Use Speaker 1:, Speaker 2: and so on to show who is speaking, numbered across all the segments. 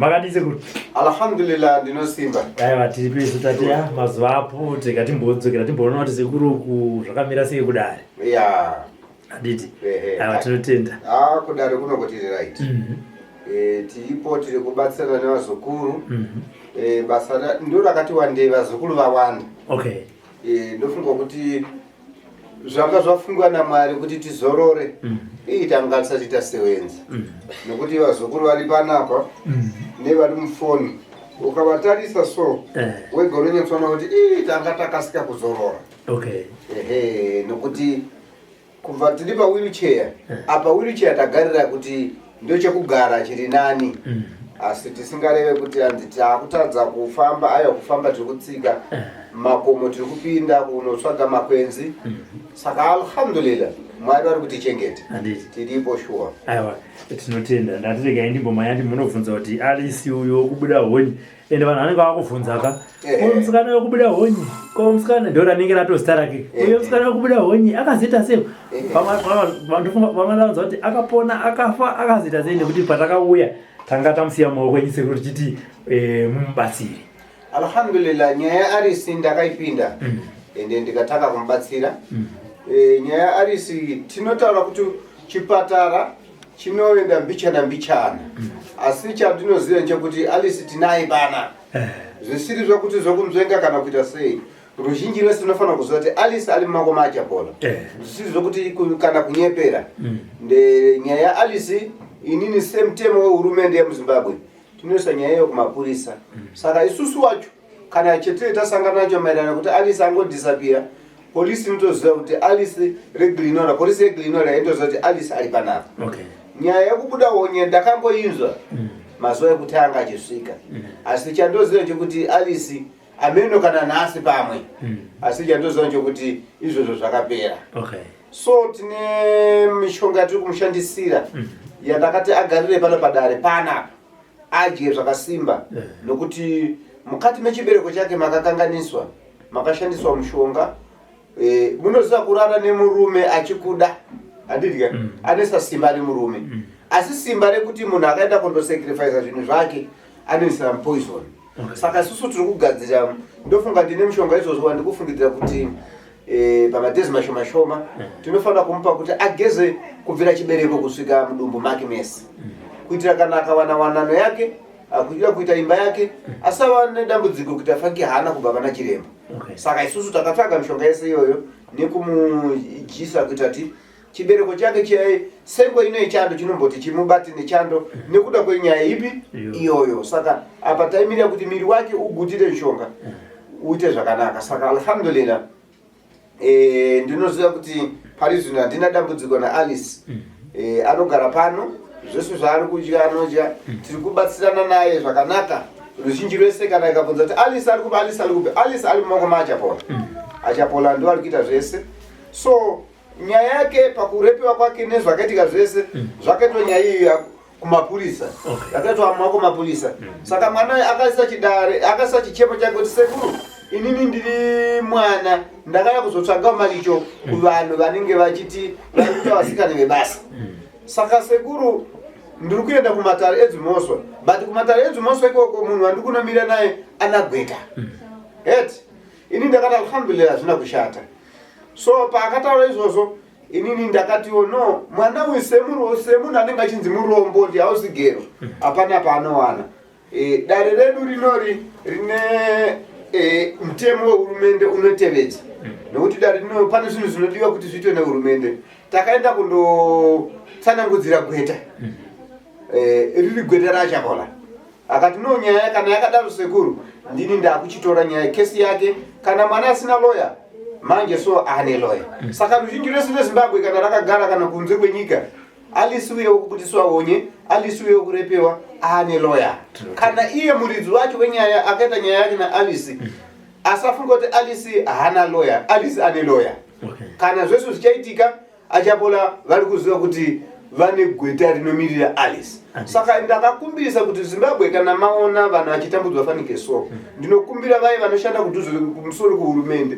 Speaker 1: Makadii sekuru?
Speaker 2: Alhamdulillah, ndinosimba.
Speaker 1: Aiwa, tiri pesu tati ya mazuva apo tega timbodzokera timboona kuti sekuru uku zvakamira sei kudare.
Speaker 2: Ya.
Speaker 1: Handiti? Aiwa, tinotenda.
Speaker 2: Ah, kudare kunoko tiri right. Tiripo, tiri kubatsirana nevazukuru. Basa ndo rakati wandei, vazukuru vawanda. Ndofunga kuti zvanga zvafungwa naMwari kuti tizorore. Ii, tanga tisati tasewenza nokuti vazukuru vari panapa nevari mufoni, ukavatarisa so wega unonyatsoona kuti ii, tanga takasika kuzorora. Ehe, nokuti kubva tiri pawheelchair apa, wheelchair tagarira kuti ndochekugara chiri nani, asi tisingareve kuti hanzi taakutadza kufamba. Aiwa, kufamba tiri kutsika, makomo tiri kupinda kunotsvaga makwenzi. Saka alhamdulillah, Mwari vari kutichengeta.
Speaker 1: Handiti?
Speaker 2: Tiripo shuwa.
Speaker 1: Aiwa, tinotenda. Ndati regai ndimbomanya ndimbonobvunza kuti Alisi uyo wokubuda honye, ende vanhu vanenge vakubvunza ka, ko musikana wekubuda honye, ko musikana ndo ranenge ratozita rake uyo musikana wekubuda honye akazoita sei? Vamwe vanonzwa kuti akapona, akafa, akazoita sei? Nekuti patakauya tanga tamusiya mumaoko enyu sekuru, tichiti mumubatsire.
Speaker 2: Alhamdulillah, nyaya yaAlisi ndakaipinda ende ndikatanga kumubatsira. Nyaya yaAlisi, tinotaura kuti chipatara chinoenda mbichana mbichana, asi chandinoziva nchekuti Alisi tinaye pana, zvisiri zvokuti zvokunzvenga kana kuita sei. Ruzhinji rwese tinofanira kuziva kuti Alice ari mumaoko maAchapola, zvisiri zvokuti kana kunyepera. Nde nyaya yaAlice, inini semutemo wehurumende yemuZimbabwe tinoisa nyaya iyo kumapurisa. Saka isusu wacho kana chetiri tasangana nacho maererano nekuti Alice angodisappear, polisi inotoziva kuti Alice reGlen Norah, polisi yeGlen Norah inotoziva kuti Alice ari panapa. Nyaya yekubuda honye ndakangoinzwa mazuva ekuti anga achisvika, asi chandoziva chekuti Alice ameno kana nhasi pamwe, asi chandoziva chekuti izvozvo zvakapera. So tine mishonga yatiri kumushandisira yandakati agarire pano padare panapa, adye zvakasimba, nokuti mukati mechibereko chake makakanganiswa, makashandiswa mushonga. Munoziva kurara nemurume achikuda, handidya? Anoisa simba remurume, asi simba rekuti munhu akaenda kundosacrifica zvinhu zvake anoisa poison. Saka isusu tiri kugadzira, ndofunga ndine mushonga izvozvo wandikufungidzira kuti pamadays mashoma shoma tinofanira kumupa kuti ageze kubvira chibereko kusvika mudumbu make mese, kuitira kana akawana wanano yake, akuida kuita imba yake, asava nedambudziko kuita fanki haana kubva pana chiremba. Saka isusu takatsvaga mishonga yese iyoyo nekumujisa kuita kuti chibereko chake chiya sengo ino yechando chinomboti chimubate nechando nekuda kwenyaya ipi? Iyoyo. Saka apa taimirira kuti miri wake ugutire mishonga, uite zvakanaka. Saka alhamdulillah, ndinoziva kuti pari zvino handina dambudziko naAlice. Anogara pano, zvese zvaari kudya anodya, tiri kubatsirana naye zvakanaka. Ruzhinji rwese kana ikabvunza kuti Alice ari kupi, Alice ari kupi, Alice ari mumaoko maAchapola. Achapola ndo ari kuita zvese. So nyaya yake pakurepiwa kwake nezvakaitika zvese, zvakaitwa nyaya iyo kumapurisa, yakaitwa mumaoko mapurisa. Saka mwana uyu akaisa chidare, akaisa chichemo chake kuti, "Sekuru, inini ndiri mwana, ndakauya kuzotsvagawo maricho kuvanhu vanenge vachiti vari kuita vasikana vebasa. Saka sekuru, ndiri kuenda kumatare edzimhosva, but kumatare edzimhosva ikoko munhu wandiri kunomira naye anagweta het." Ini ndakati, "Alhamdulillah, hazvina kushata." So paakataura izvozvo, inini ndakatiwo, "No, mwana uyu semunhu anenge achinzi murombo, ndi house girl, hapana paanowana." Dare redu rinori rine mutemo wehurumende unotevedza, nokuti dare rino pane zvinhu zvinodiwa kuti zviitwe nehurumende. Takaenda kundotsanangudzira gweta, riri gweta raAchapola. Akati, "No, nyaya kana yakadaro sekuru, ndini ndakuchitora nyaya, kesi yake. Kana mwana asina lawyer, manje so ane lawyer." Saka ruzhinji rwese rweZimbabwe kana rakagara kana kunze kwenyika, Alice uye wekubudiswa honye, Alice uye wekurepewa, ane lawyer. Kana iye muridzi wacho wenyaya akaita nyaya yake naAlice, asafunga kuti Alice haana lawyer. Alice ane lawyer. Kana zvese zvichaitika, Achapola vari kuziva kuti vane gweta rinomirira Alice. Saka ndakakumbirisa kuti Zimbabwe, kana maona vanhu vachitambudzwa fanike so, ndinokumbira vaye vanoshanda kudhuze kumusoro kuhurumende,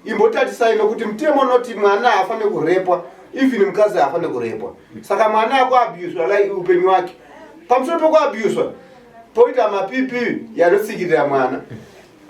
Speaker 2: imbotarisai, nokuti mutemo unoti mwana haafaniri kurepwa, even mukadzi haafaniri kurepwa. Saka mwana akuabuswa like upenyu wake, pamusoro pekuabuswa. Poita maPP yanotsikirira mwana.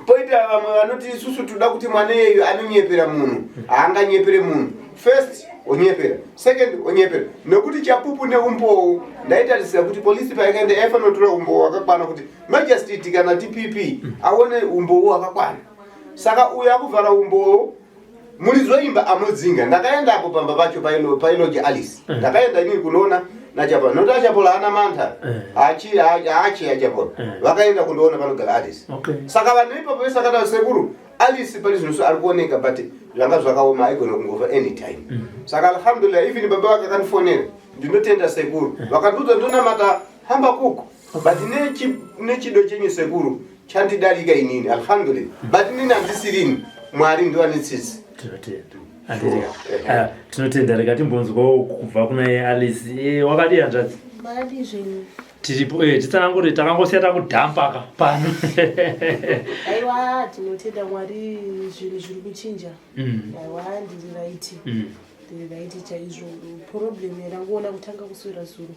Speaker 2: Poita vamwe vanoti isusu toda kuti mwana iyeyu anonyepera munhu. Haanganyepere munhu. First onyepera, second onyepera, nekuti chapupu neumbowo. Ndaitarisira kuti polisi paikaenda yaifanira kutora umbowo wakakwana kuti magistrate kana DPP aone umbowo wakakwana. Saka uyo akuvhara umbowo, muridzi weimba amudzinga. Ndakaendapo pamba pacho pailoja Alice. Ndakaenda inini kunoona naChapola, nokuti aChapola haana mantha. Haachi haachi aChapola. Vakaenda kundoona panogara Alice. Saka vanhu ipapo vese vakataura, "Sekuru, Alice pari zvino ari kuoneka, but zvanga zvakaoma, aigona kungofa anytime." Saka alhamdulillah, even baba vake akandifonera, "Ndinotenda sekuru." Vakandiudza, "Ndonamata hamba kuko, but nechido chenyu sekuru chandidarika inini, alhamdulillah, but inini handisirini, Mwari ndiwane tsitsi."
Speaker 1: Tinotenda. Handiti? Ah, tinotenda. Rega timbonzwawo kubva kuna Alice. Wakadii hanzvadzi?
Speaker 3: Makadii zvenyu?
Speaker 1: Tiripo. Titsanangure, takangosiya takudhampaka pano.
Speaker 3: Aiwa, tinotenda Mwari, zvinhu zviri kuchinja. Aiwa, ndiri right. Ndiri right chaizvo. Problem yandangoona kutanga kuswera zuro,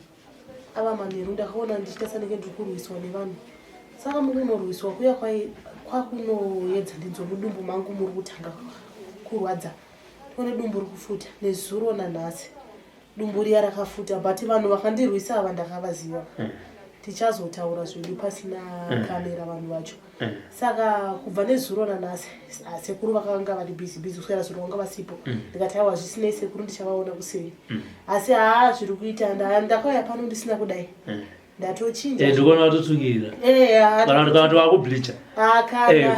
Speaker 3: ava manheru, ndakaona ndichiita sanenge ndiri kurwiswa nevanhu. Saka mukunorwiswa kuya kwakunoedza ndinzwa mudumbu mangu muri kutanga kurwadza. Tione dumbu ri kufuta nezuro nanhasi, dumbu riya rakafuta, but vanhu vakandirwisa ava ndakavaziva. Tichazotaura zvedu pasina kamera vanhu vacho. Saka kubva nezuro nanhasi, ah, sekuru vakanga vari busy busy. Kuswera zuro vanga vasipo. Ndikati, "Aiwa, zvisinei sekuru, ndichavaona kuseni." Asi haa, zviri kuita. Ndakauya pano ndisina kudai, ndatochinja.
Speaker 1: Ndikuona watotsvukira. Kana kuti wakubleacha.
Speaker 3: Akana.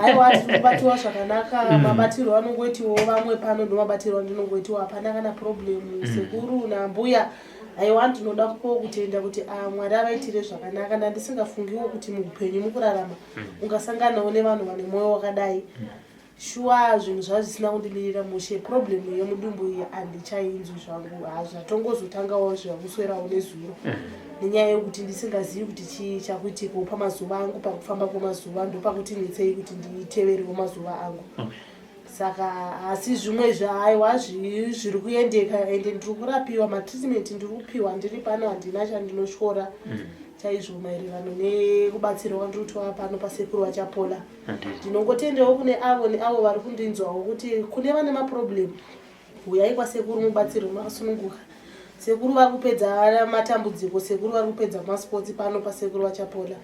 Speaker 3: Aiwa, tiri kubatiwa zvakanaka. Mabatirwo anongoitiwo vamwe pano ndo mabatirwo andinongoitiwa, hapana kana problem. Sekuru nambuya, aiwa, ndinoda kupawo kutenda kuti, ah, Mwari avaitire zvakanaka. Ndandisingafungiwo kuti muupenyu mukurarama ungasanganawo nevanhu vane mwoyo wakadai. Shuwa, zvinhu zvava zvisina kundimirira mushe. Problem yemudumbu iyi handichainzwi zvangu. Hazvatongozotangawo zvakuswerawo nezuro, nenyaya yekuti ndisingazivi kuti chii chakuitikawo pamazuva angu. Pakufamba kwemazuva ndopakuti netsei kuti nditeverewo mazuva angu. Saka asi zvimwe zvaaiwa zviri kuendeka, ende ndiri kurapiwa, matreatment ndiri kupiwa ndiri pano, handina chandinotyora chaizvo maererano nekubatsirwa kwandiri kutiwa pano pasekuru vaChapola. Ndinongotendewo kune avo neavo vari kundinzwawo kuti kune vane maproblem, huyai kwasekuru mubatsirwe makasununguka. Sekuru vari kupedza matambudziko, sekuru vari kupedza masports pano pasekuru vaChapola.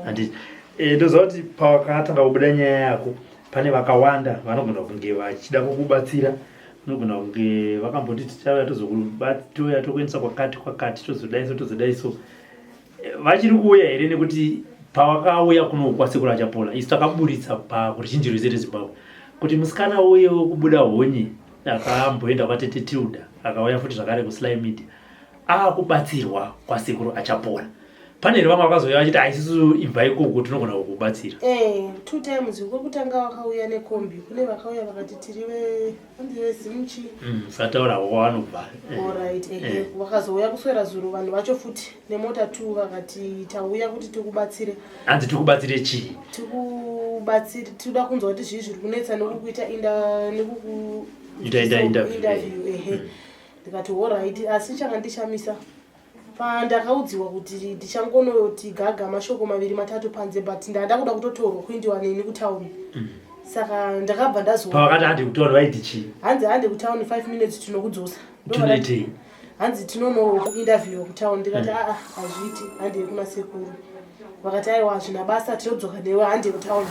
Speaker 1: Handiti? Ndoziva kuti pawakatanga kubuda nyaya yako, pane vakawanda vanogona kunge vachida kukubatsira, vanogona kunge vakamboti tichauya, tozokubatoya, tokuendesa kwakati kwakati, tozodai so, tozodai so. Vachiri kuuya here? Nekuti pawakauya kuno kwasekuru aChapola, isu takaburitsa pakuruzhinji rwese reZimbabwe kuti musikana uye wekubuda honye akamboenda kwatete Tilda, akauya futi zvakare kuSly Media, akubatsirwa kwasekuru aChapola. Pane here vamwe vakazouya vachiti, "Aisusu ibva ikoko, tinogona kukubatsira"?
Speaker 3: Two times. Kwekutanga vakauya nekombi, kune vakauya vakati tiri hanzi vezimuchi.
Speaker 1: Usataura kwavanobva.
Speaker 3: Alright, ehe. Vakazouya kuswera zuro vanhu vacho futi nemota two, vakati tauya kuti tikubatsire.
Speaker 1: Hanzi tikubatsire chii?
Speaker 3: Tikubatsire, tinoda kunzwa kuti zvii zviri kunetsa nekukuita inda nekuku
Speaker 1: Ita interview.
Speaker 3: Interview, ehe. Ndikati alright, asi chakandishamisa, pandakaudziwa kuti ndichangonoti gaga mashoko maviri matatu panze, but ndanda kuda kutotorwa kuindiwa neni kutauni. Saka ndakabva ndazo
Speaker 1: Pavakati handi kutaura, vaiti chii?
Speaker 3: Hanzi hande kutauni, 5 minutes tinokudzosa.
Speaker 1: Tinoitei?
Speaker 3: Hanzi tinono interview kutauni. Ndikati, "Aa, hazviiti, handei kuna sekuru." Vakati, "Aiwa, hazvina basa, tinodzoka newe, hande kutauni."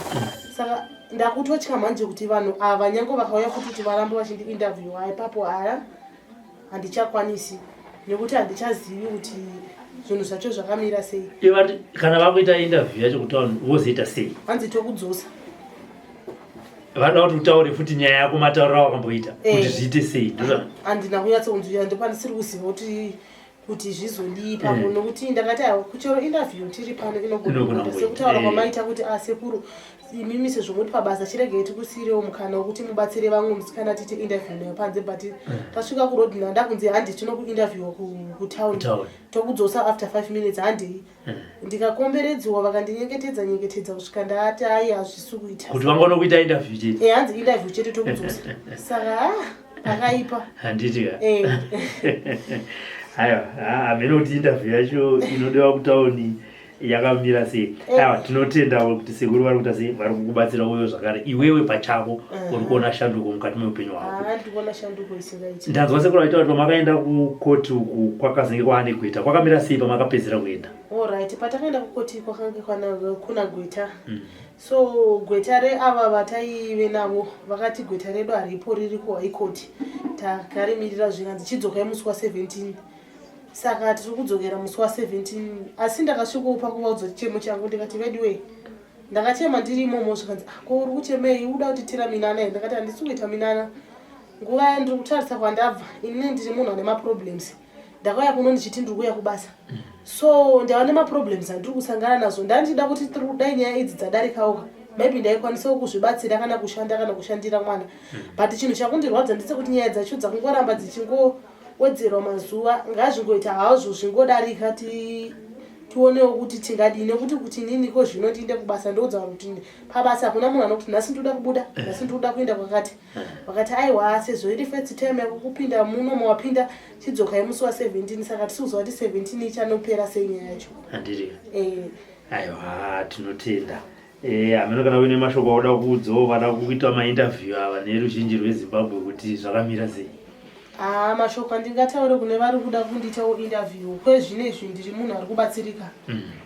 Speaker 3: Saka ndakutotya manje kuti vanhu ava nyange vakauya futi kuti varambe vachindi interview ipapo, aya handichakwanisi, nekuti handichazivi kuti zvinhu zvacho zvakamira sei.
Speaker 1: Ivati kana vakuita interview yacho kutauni, vozoita sei?
Speaker 3: Hanzi tokudzosa.
Speaker 1: Vanoda kuti utaure futi nyaya yako matauriro awakamboita kuti zviite sei.
Speaker 3: Handina kunyatsonzwira, ndopandisiri kuziva kuti zvizodii papo, nokuti ndakati aiwa, kuchero interview tiri pano inogona
Speaker 1: Inogona
Speaker 3: kuita
Speaker 1: kuita,
Speaker 3: sekutaura kwamaita kuti, "A sekuru, imimi sezvo muri pabasa, chiregei tikusiyirewo mukana wekuti mubatsire vamwe musikana, tiite interview nayo panze." But tasvika kuroad, ndakunzi handi tinokuinterviewa kutauni,
Speaker 1: Kutauni.
Speaker 3: tokudzosa after 5 minutes, handei. Ndikakomberedziwa, vakandinyengetedza nyengetedza kusvika ndati ai, hazvisi kuita.
Speaker 1: Kuti vangona kuita interview chete.
Speaker 3: Hanzi interview chete, tokudzosa. Saka ah, pakaipa.
Speaker 1: Handiti ka?
Speaker 3: Eh.
Speaker 1: Aiwa, hameno kuti interview yacho inodiwa kutauni. Yakamira sei? Aiwa, tinotendawo kuti sekuru vari kuita sei, vari kukubatsira uyo zvakare iwewe pachako uri kuona shanduko mukati meupenyu hwako.
Speaker 3: Haa, ndikuona shanduko isingaiti.
Speaker 1: Ndanzwa sekuru vaitaura kuti pamakaenda kukoti uku kwakazenge kwaane gweta. Kwakamira sei pamakapedzera kuenda?
Speaker 3: Alright, patakaenda kukoti kwakange kuna gweta. So gweta reava vataive navo vakati gweta redu haripo, riri kuHigh Court, takarimirira. Zvikanzi chidzokai musi wa17. Saka tiri kudzokera musi wa17, asi ndakasvikopa kuvaudza chichemo changu, ndikati vediwe, ndakachema ndiri imomo. Zvikanzi, "Ah, ko uri kuchemei? Uda kuti tira minana here?" Ndakati handisi kuita minana. Nguva yandiri kutarisa kwandabva, inini ndiri munhu ane maproblems. Ndakauya kuno ndichiti ndiri kuuya kubasa, so ndava nemaproblems andiri kusangana nazvo. Ndandichida kuti tiri kudai nyaya idzi dzadarikauka, maybe ndaikwanisawo kuzvibatsira kana kushanda kana kushandira mwana, but chinhu chakundirwadza ndechekuti nyaya dzacho dzakungoramba dzichingowedzerwa mazuva. Ngazvingoita hazvo, zvingodarika, tionewo kuti tingadii, nekuti kuti inini ko zvino ndiinde kubasa, ndoudza vanhu kuti pabasa hakuna munhu anokuti nhasi ndinoda kubuda, nhasi ndinoda kuenda kwakati. Vakati aiwa, sezvo iri first time yako kupinda muno, mawapinda, chidzokai musi wa17. Saka tisi kuziva kuti 17 ichanopera sei nyaya yacho.
Speaker 1: Handiri?
Speaker 3: Eh.
Speaker 1: Aiwa, tinotenda. Hameno kana uine mashoko auda kuudzawo vada kuita mainterview ava neruzhinji rweZimbabwe kuti zvakamira sei.
Speaker 3: Haa, mashoko andingataure kune vari kuda kundiitawo interview, kwezvino izvi ndiri munhu ari kubatsirika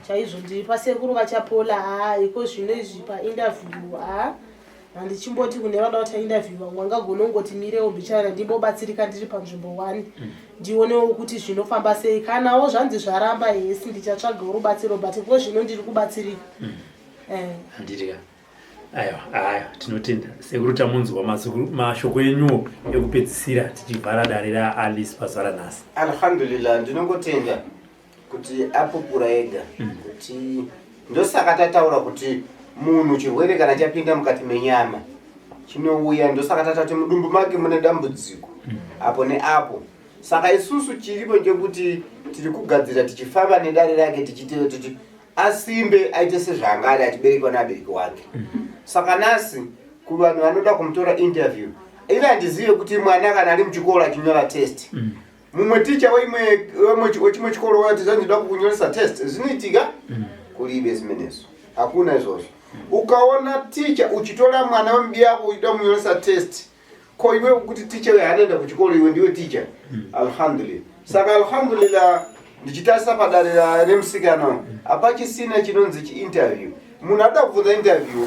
Speaker 3: chaizvo. Ndiri pasekuru vaChapola. Haa, iko zvino izvi painterview, haa, handichimboti kune vada kuita interview. Vamwe vangagona kungoti mirewo mbichana ndimbobatsirika ndiri panzvimbo 1, ndionewo kuti zvinofamba sei. Kanawo zvanzi zvaramba, hesi, ndichatsvagawo rubatsiro, but ko zvino ndiri kubatsirika.
Speaker 1: Handirika? Aiwa, aiwa, tinotenda sekuru. Tamunzwa mashoko enyuwo ekupedzisira tichivhara dare raAlice pazuva ranhasi.
Speaker 2: Alhamdulillah, ndinongotenda kuti apupura ega kuti ndosaka tataura kuti munhu chirwere kana chapinda mukati menyama chinouya. Ndosaka tataura kuti mudumbu make mune dambudziko apo neapo. Saka isusu chiripo ndechekuti tiri kugadzira tichifamba nedare rake, tichiteva titi asimbe, aite sezvaanga ari achiberekwa neabereki wake. Saka nasi kuvanhu vanoda kumutora interview, ini handizive kuti mwana kana ari muchikoro achinyora test, mumwe ticha wechimwe chikoro wati zvandinoda kukunyoresa test, zvinoitika kulibe zimenezo, hakuna izvozvo. Ukaona ticha uchitora mwana wemubi yako uchida kumunyoresa test, ko iwe kuti ticha uyo anoenda kuchikoro, iwe ndiwe ticha? Alhamdulillah. Saka alhamdulillah, ndichitarisa padare remusikana, hapachisina chinonzi chiinterview. Munhu ada kubvunza interview,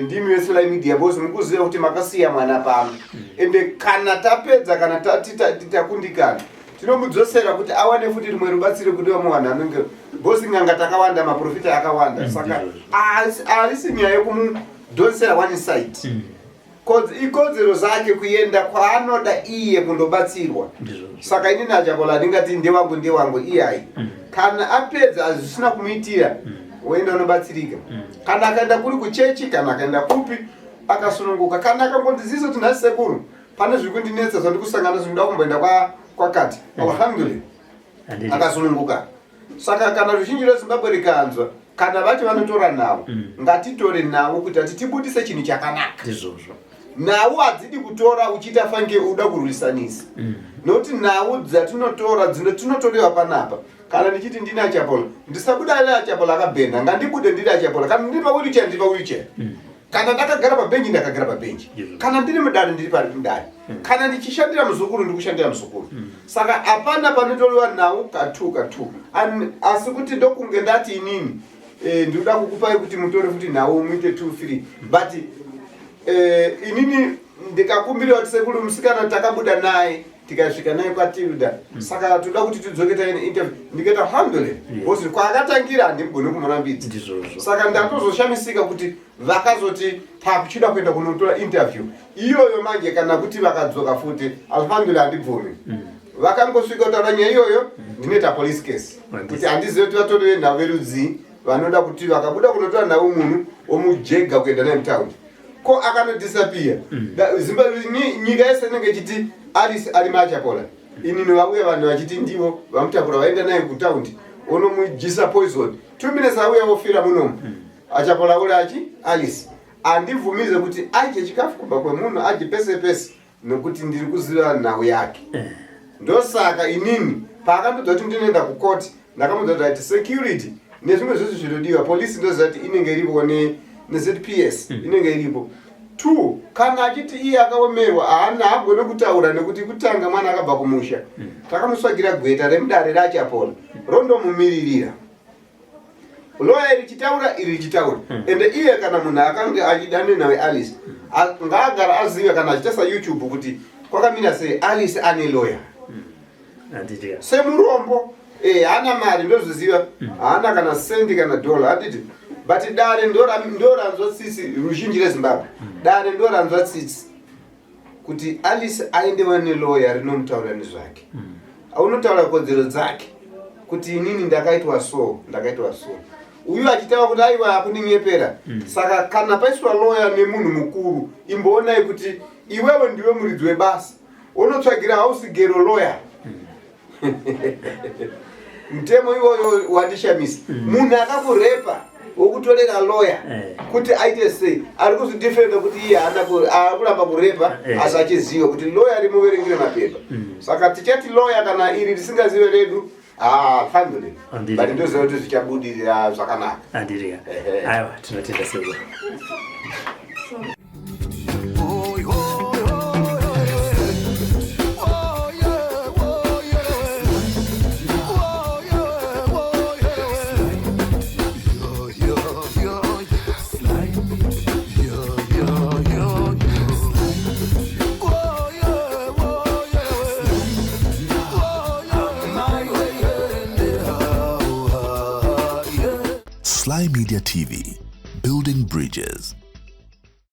Speaker 2: ndimi veSly Media, because mukuziva kuti makasiya mwana pano. Ende kana tapedza, kana tati takundikana, tinomudzosera kuti awane futi rimwe rubatsiro kuti vamwe vanhu anenge, because ng'anga takawanda, maprofita akawanda. Saka harisi nyaya yekumudhonsera one side. Ikodzero zake kuenda kwaanoda iye kundobatsirwa. Saka inini aChapola ndingati ndewangu, ndewangu iyai. Kana apedza azvisina kumuitira, woenda unobatsirika. Kana akaenda kuri kuchechi, kana akaenda kupi, akasununguka. Kana akangondiziisa kuti nhasi sekuru pane zviri kundinetsa zvandikusangana, zvinoda kumboenda kwakati, alhamdulillah, akasununguka. Saka kana ruzhinji rweZimbabwe rikanzwa, kana vacho vanotora nhau, ngatitore nhau kuti ati tibudise chinhu chakanaka.
Speaker 1: Ndizvozvo.
Speaker 2: Nhau hadzidi kutora uchiita fange uda kurwisanisa, nokuti nhau dzatinotora dzino tinotorewa panapa. Kana ndichiti ndini aChapola, ndisabuda ari aChapola akabhenda, ngandibude ndiri aChapola. Kana ndiri pawheelchair, ndiri pawheelchair. Kana ndakagara pabhenji, ndakagara pabhenji. Kana ndiri mudare, ndiri pari mudare. Kana ndichishandira muzukuru, ndiri kushandira muzukuru. Saka hapana panotorewa nhau katu katu. Asi kuti ndokunge ndati inini ndinoda kukupai kuti mutore futi nhau muite 2 3, but inini ndikakumbira kuti sekuru, musikana takabuda naye, tikasvika naye kwaTilda, saka toda kuti tidzoke taine interview, ndikaita alhamdulillah, because kwaakatangira handimugoni kumurambidza.
Speaker 1: Ndizvozvo.
Speaker 2: Saka ndatozoshamisika kuti vakazoti takuchida kuenda kunotora interview iyoyo manje. Kana kuti vakadzoka futi, alhamdulillah, handibvumi. Vakangosvika kutaura nyaya iyoyo, ndinoita police case, kuti handizive kuti vatori venhau verudzii vanoda kuti vakabuda kunotora nhau munhu omujega kuenda naye mutaundi, ko akanodisappear. Zimbabwe, nyika yese inenge ichiti Alice ari maChapola. Inini vauya vanhu vachiti ndivo vamutakura vaenda naye kutaundi, onomujisa poison, 2 minutes auya ofira munomu. AChapola uri achi Alice handibvumize kuti adye chikafu kubva kwemunhu, adye pese pese, nokuti ndiri kuziva nhau yake. Ndosaka inini paakandodza kuti ndinoenda kukoti, ndakamudza kuti ati security. Nezvimwe zvese zvinodiwa, polisi ndoziva kuti inenge iripo neZPS inenge iripo. Two, kana achiti iye akaomerwa, haana, haagone kutaura nekuti kutanga mwana akabva kumusha, takamutsvagira gweta remudare raChapola rondomumiririra. Loya richitaura, iri richitaura. Ende iye kana munhu akange achida nenawe Alice, ngaagara azive kana achiita saYouTube kuti kwakamira sei. Alice ane loya.
Speaker 1: Handiti?
Speaker 2: Semurombo, haana mari, ndozviziva, haana kana sendi kana dhola, handiti? But dare ndoranzwa tsitsi, ruzhinji reZimbabwe, dare ndoranzwa tsitsi kuti Alice aendewa neloya rinomutaura nezvake, unotaura kodzero dzake kuti inini ndakaitwa so, ndakaitwa so, uyu achitaura kuti aiwa, akuninyepera. Saka kana paiswa loya nemunhu mukuru, imboonai kuti iwewe ndiwe muridzi webasa, unotsvagira house girl loya. Mutemo iwoyo wandishamisa. Munhu akakurepa wokutorera loya kuti aite sei? Ari kuzvidefenda kuti iye haana kuramba kurepa, asi achiziva kuti loya rimuverengere mapepa. Saka tichati loya kana iri risingazive redu, ah, family.
Speaker 1: Handiti.
Speaker 2: But ndoziva kuti zvichabudirira zvakanaka.
Speaker 1: Handiti?
Speaker 2: Ehe.
Speaker 1: Aiwa, tinotenda sekuru.
Speaker 4: Oi, oi, oi, oi, oi, oi, oi, yo, yo, yo, yo, yo, oh, yeah, oh, yeah, oh, yeah, yeah.
Speaker 5: Sly Media TV, building bridges.